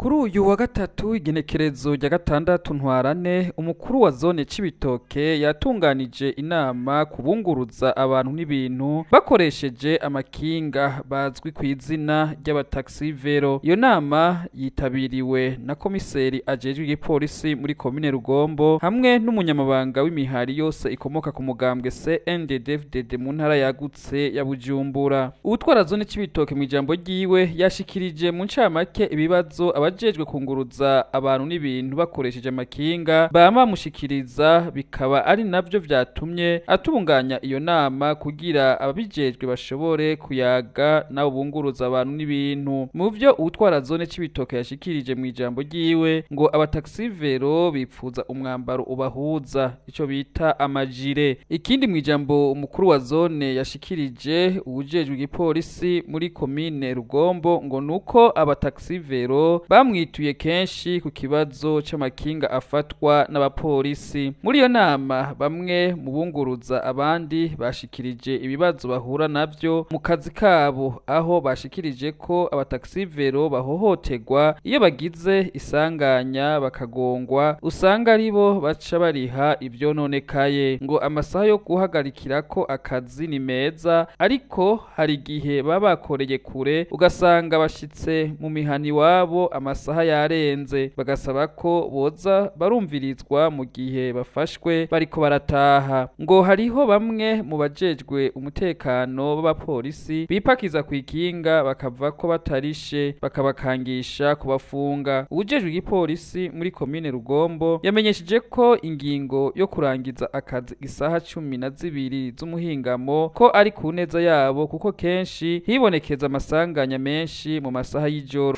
Kuri uyu wa gatatu igenekerezo rya 6 Ntwarane, umukuru wa zone Cibitoke yatunganije inama kubunguruza abantu n'ibintu bakoresheje amakinga bazwi ku izina ry'abataxi vero. Iyo nama yitabiriwe na komiseri ajejwe igipolisi muri komine Rugombo hamwe n'umunyamabanga w'imihari yose ikomoka ku mugambwe CNDD-FDD mu ntara yagutse ya Bujumbura. Uwutwara zone Cibitoke mu ijambo ryiwe yashikirije mu ncamake ibibazo abajejwe kunguruza abantu n'ibintu bakoresheje amakinga bama mushikiriza, bikaba ari navyo vyatumye atunganya iyo nama kugira ababijejwe bashobore kuyaga nabo bunguruza abantu n'ibintu. Mu vyo uwutwara zone Cibitoke yashikirije mu ijambo ryiwe ngo abataxi vero bipfuza umwambaro ubahuza, ico bita amajire. Ikindi mu ijambo umukuru wa zone yashikirije uwujejwe igipolisi muri komine Rugombo ngo nuko abataxi vero bamwituye kenshi ku kibazo c'amakinga afatwa n'abapolisi. Muri iyo nama bamwe mu bunguruza abandi bashikirije ibibazo bahura navyo mu kazi kabo, aho bashikirije ko abataxi vero bahohoterwa iyo bagize isanganya bakagongwa, usanga aribo baca bariha ivyononekaye. Ngo amasaha yo guhagarikirako akazi ni meza, ariko hari igihe baba bakoreye kure ugasanga bashitse mu mihani wabo amasaha yarenze, bagasaba ko boza barumvirizwa mu gihe bafashwe bariko barataha. Ngo hariho bamwe mu bajejwe umutekano b'abapolisi bipakiza kwikinga bakava ko batarishe bakabakangisha kubafunga. Uwujejwe igipolisi muri komine Rugombo yamenyesheje ko ingingo yo kurangiza akazi isaha 12 z'umuhingamo ko ari ku neza yabo, kuko kenshi hibonekeza amasanganya menshi mu masaha y'ijoro.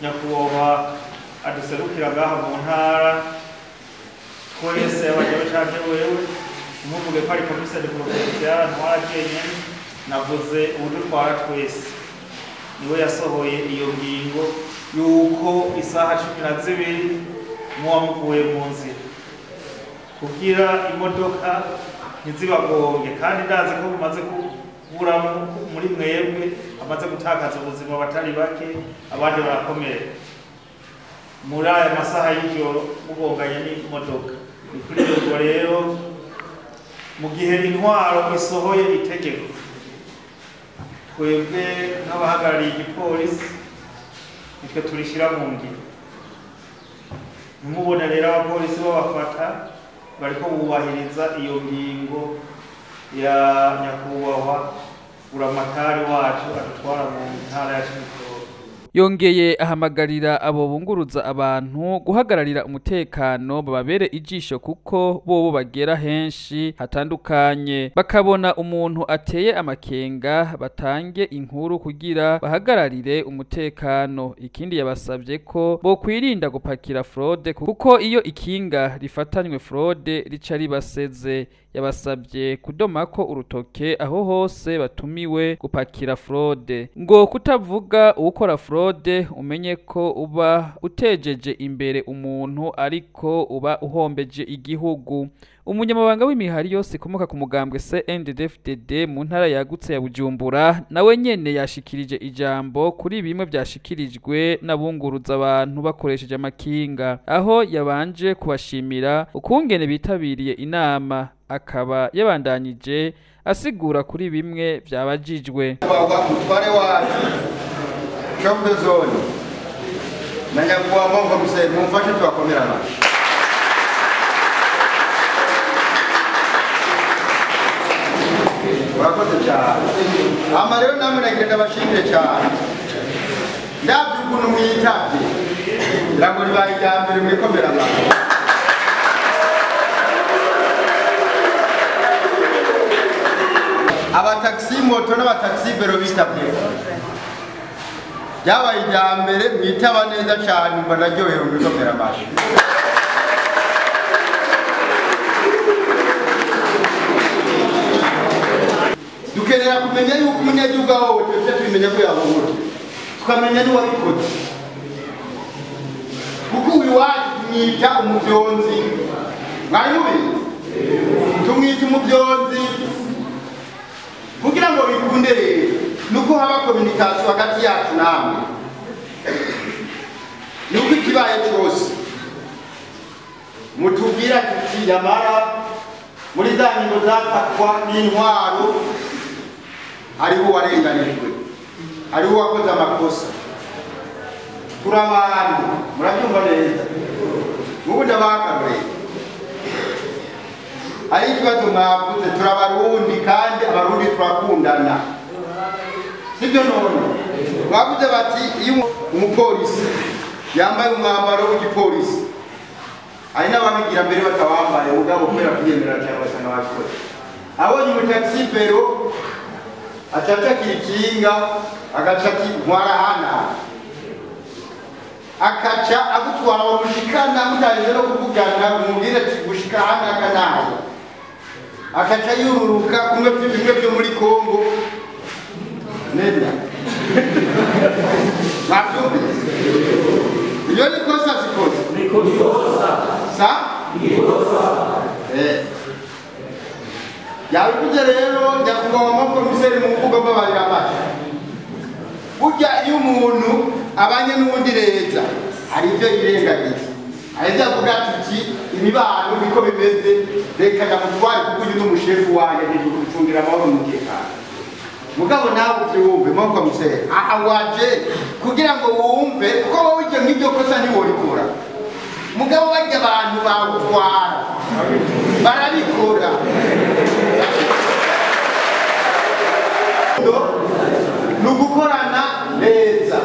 Nyakubahwa aduserukira ngaha mu ntara twese abajewe canke wewe ntuvuge ko ari komiseri provincial ntwara jenyene, navuze uwudutwara twese, niwe yasohoye iyo ngingo yuko isaha 12 muba muvuye mu nzira kugira imodoka ntizibagonge. Kandi ndazi ko mumaze kubura muri mwebwe amaze gutakaza ubuzima batari bake, abandi barakomereka muri aya masaha y'ijoro mugonganye n'imodoka. Ni kuri ibyo rero mu gihe intwaro isohoye itegeko, twebwe nk'abahagarariye igipolisi nitwe turishira mu ngiro. Ntimubone rero abapolisi babafata bariko bubahiriza iyo ngingo ya nyakubahwa buramatari wacu adutwara mu ntara ya Cibitoke. Yongeye ahamagarira abo bunguruza abantu guhagararira umutekano bababere ijisho, kuko bobo bagera henshi hatandukanye, bakabona umuntu ateye amakenga batange inkuru kugira bahagararire umutekano. Ikindi yabasabye ko bo kwirinda gupakira fraude, kuko iyo ikinga rifatanywe fraude rica ribaseze. Yabasabye kudomako urutoke aho hose batumiwe gupakira fraude. Ngo kutavuga uwukora fraude umenye ko uba utejeje imbere umuntu ariko uba uhombeje igihugu. Umunyamabanga w'imihari yose ikomoka ku mugambwe CNDD-FDD mu ntara yagutse ya Bujumbura nawe nyene yashikirije ijambo kuri bimwe byashikirijwe n'abunguruza abantu bakoresheje amakinga, aho yabanje kubashimira ukungene bitabiriye inama, akaba yabandanyije asigura kuri bimwe byabajijwe. Umutware wacu chef de zone na nyakubahwa komiseri, mumfashe tubakomere amashyi. Murakoze cyane. Ama rero namwe nagira ndabashimire cyane, ndabyo ukuntu mwitavye, ngira ngo ribaye irya mbere mwikomera amashyi. Abataxi moto n'abataxi vero bitavye, byabaye irya mbere mwitaba neza cyane, mba naryohewe mwikomera amashyi. Dukenera kumenya yuko umunyagihugu ahohotewe, tubimenya ko yahohotewe, tukamenya n'uwabikoze, kuko uyu wacu tumwita umuvyonzi. Mwari mubizi? Tumwita umuvyonzi kugira ngo bikunde rero nuko haba communication hagati yacu namwe. Ikibaye cyose mutubwira tuti yamara muri za ngingo zafatwa n'intwaro hariho uwarenganijwe, hariho uwakoze amakosa. Turi abantu, murabyumva neza. N'ubu ndabakaroreye hari ikibazo mwavuze, turi abarundi kandi abarundi turakundana, sibyo? None bavuze bati iyo umupolisi yambaye umwambaro w'igipolisi, hari n'ababigira mbere batawambaye mugabo kubera kwiyemera cyangwa basanga babikoze, abonye umutaxi vélo aca ikinga agaca ati ntwara hana, akaca agutwara bamushikana mutarinze no kuvugana, umubwire ati gushika hana akanaye, akaca yururuka kumwe bimwe byo muri Kongo nenda. Mwabyumvise? Iyo ni kosa sikosa? Sa yabivuze rero nyakubahwa komiseri mu mvugo mbabarira amashyi. Burya iyo umuntu abanye n'uwundi neza hari ibyo yirengagiza, hari ibyo avuga ati imibano niko bimeze, reka ndamutware kuko uyu ni umushefu wanjye, agiye kugucungira amahoro n'umutekano. Mugabo nawe ubyumve mo komiseri, aha waje kugira ngo wumve kuko wowe ibyo nk'iryo kosa ntiworikora, mugabo barya abantu bagutwara barabikora. Ni ugukorana neza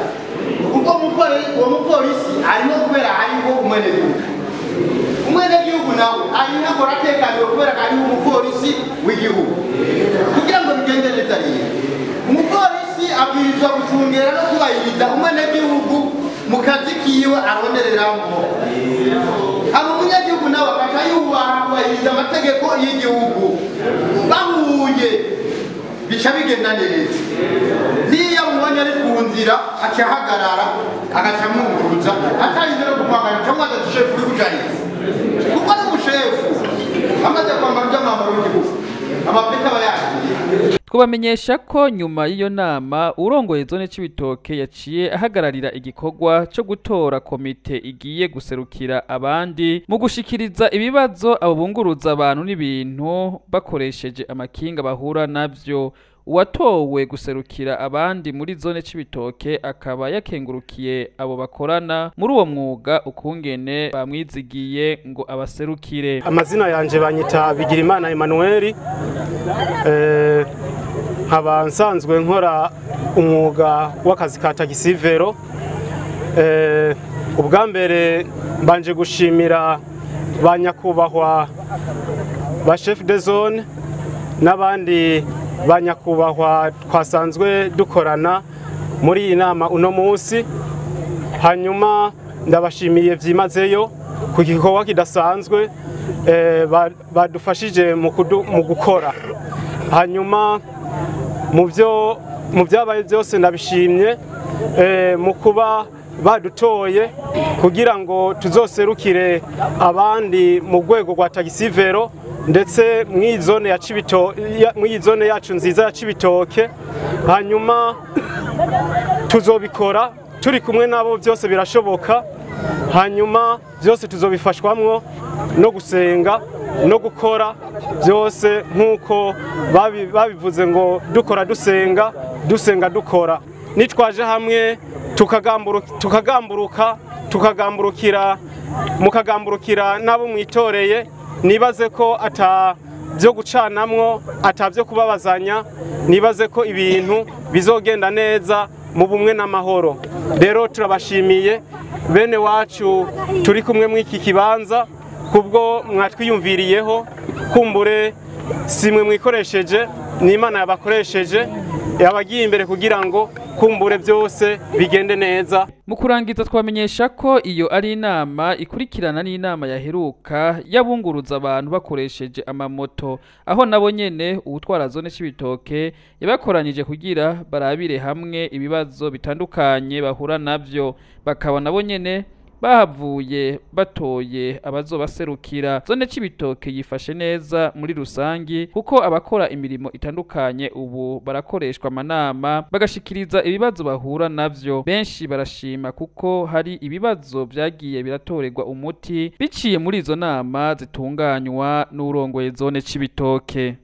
kuko uwo mupolisi arimo kubera hariho umwenegihugu, umwenegihugu nawe arimo akora atekaniwe kubera hariho umupolisi w'igihugu. Kugira ngo bigende neza rero, umupolisi abwirizwa gucungera no kubahiriza umwenegihugu mu kazi kiwe arondereramo. Abo umunyagihugu nawe akaca yubaha kubahiriza amategeko y'igihugu, bahuye bica bigenda neza. Niyo amubonye ari ku nzira aca ahagarara agaca amwunguruza atarinze no kumwangana, cyangwa ati shefu uri kuja hehe, kuko ari umushefu amaze kwambara ujya mwambaro w'igihugu, amapeti aba yagiye. Twabamenyesha ko nyuma y'iyo nama urongoye zone Cibitoke yaciye ahagararira igikorwa co gutora komite igiye guserukira abandi mu gushikiriza ibibazo abo bunguruza abantu n'ibintu bakoresheje amakinga bahura navyo. Uwatowe guserukira abandi muri zone Cibitoke akaba yakengurukiye abo bakorana muri uwo mwuga ukungene bamwizigiye ngo abaserukire. Amazina yanje banyita Bigirimana Emmanuel, nkaba nsanzwe nkora umwuga w'akazi ka taxi vélo. Ubwa mbere mbanje gushimira ba nyakubahwa ba chef de zone n'abandi ba nyakubahwa twasanzwe dukorana muri iyi nama uno munsi. Hanyuma ndabashimiye byimazeyo ku gikorwa kidasanzwe badufashije mu gukora. Hanyuma mu byabaye byose ndabishimye mu kuba badutoye kugira ngo tuzoserukire abandi mu rwego rwa taxi vélo ndetse mw'iyi zone ya Cibitoke, mw'iyi zone yacu nziza ya Cibitoke. Hanyuma tuzobikora turi kumwe nabo, byose birashoboka. Hanyuma byose tuzobifashwamwo no gusenga no gukora byose nk'uko babivuze ngo dukora dusenga, dusenga dukora. Nitwaje hamwe tukagamburuka tukagamburukira mukagamburukira nabo mwitoreye, nibaze ko ata byo gucanamwo, ata byo kubabazanya, nibaze ko ibintu bizogenda neza mu bumwe n'amahoro. Rero turabashimiye bene wacu turi kumwe mw'iki kibanza kubwo mwatwiyumviriyeho, kumbure simwe mwikoresheje, ni Imana yabakoresheje yabagiye imbere kugira ngo kumbure byose bigende neza. Mu kurangiza twamenyesha ko iyo ari inama ikurikirana n'inama yaheruka yabunguruza abantu bakoresheje amamoto, aho nabo nyene uwutwara zone Cibitoke yabakoranyije kugira barabire hamwe ibibazo bitandukanye bahura navyo, bakaba nabo nyene Bahavuye batoye abazobaserukira. Zone Cibitoke yifashe neza muri rusangi, kuko abakora imirimo itandukanye ubu barakoreshwa amanama, bagashikiriza ibibazo bahura navyo. Benshi barashima kuko hari ibibazo vyagiye biratorerwa umuti biciye muri izo nama zitunganywa n'urongoye zone Cibitoke.